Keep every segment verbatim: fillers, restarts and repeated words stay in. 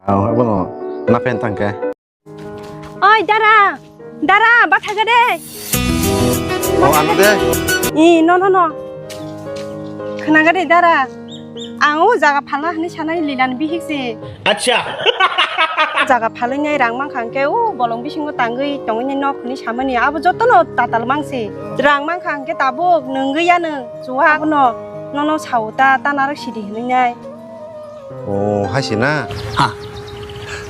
Ang abono napen tangke. Oi, dara! Dara, bathaga de! O, ano de? I, no, no, no. Khwnaga de, dara. Ang o jaga phalna hwnwi sanai Lilan bihik se. Acha. Jaga phalwi nai rang mankha hwnkhe o bolong bisingo tangwi tongwi nai nok hwnwi samani abo jotono tatal mangse. Rang mankha hwnkhe tabuk nwngwi ya nwng chuwa abono nono sao ta ta narwk sidi hwnwi nai. O, hai se na? Ha.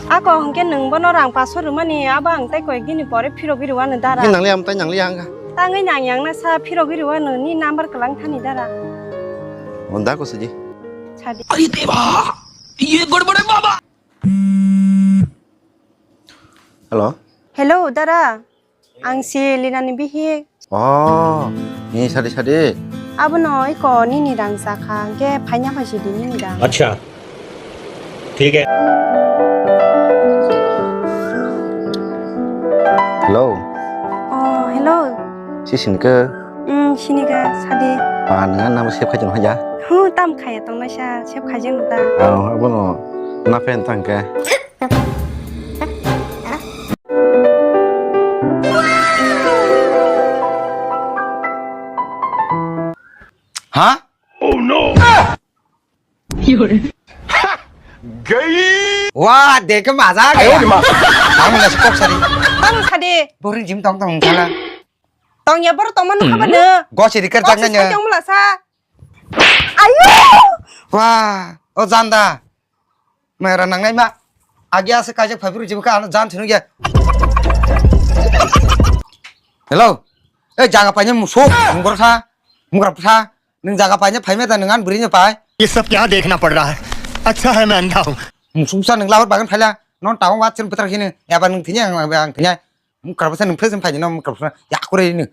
Ako hwnkhe nwng bono rang paso rwmani abo ang tei koyek dini pore phirogwi rwano dara. Ni nangli am tai nangli ang. Tangwi nang yang na sa phirogwi rwano ni number kwlang thani dara. O, da ko saji. Sadi. अरे देवा, ये गड़बड़ है बाबा। Hello. Hello, dara. Ang si Linani bihik. Oh, ni sadi sadi. Abono iko nini rang sakha, hwnkhe phaina phaisidi nini rang. Acha. Thik hai. Hello. Oh, hello. Si sinikhe? Hmm, sinikha, sadi. Ah, nang nama save khai jano haja? Hu, tam khaya tongnaisa, save khai jano ta. Ah, abono napen tangke. Ha? Oh no! Wah, deke maja gaya. Ayo, ma. Kamu nasi kok sari. Tang sadi. Boring jim tong tong kala. Tong ya baru tong manu kaba ne. Gosi rikar tang nanya. Tong mula sa. Ayo. Wah, o janda. Mera nangnai ma. Agi ase kaijak phaiphuru jibuka ano jan thunu ya. Hello. Eh, jaga paine musuk, mungkor sa, mungkar sa. Nung jaga paine phaime da nung an buri ne pai. ये सब क्या देखना पड़ रहा है? अच्छा है मैं अंधा हूँ। Musuk sa nung labar bagan phaila. Non tawang wat chen putar kini. Yaba nung thini ang, ang thini. Mungkar sa nung phe chen phai no mungkar sa. Ya kure ni.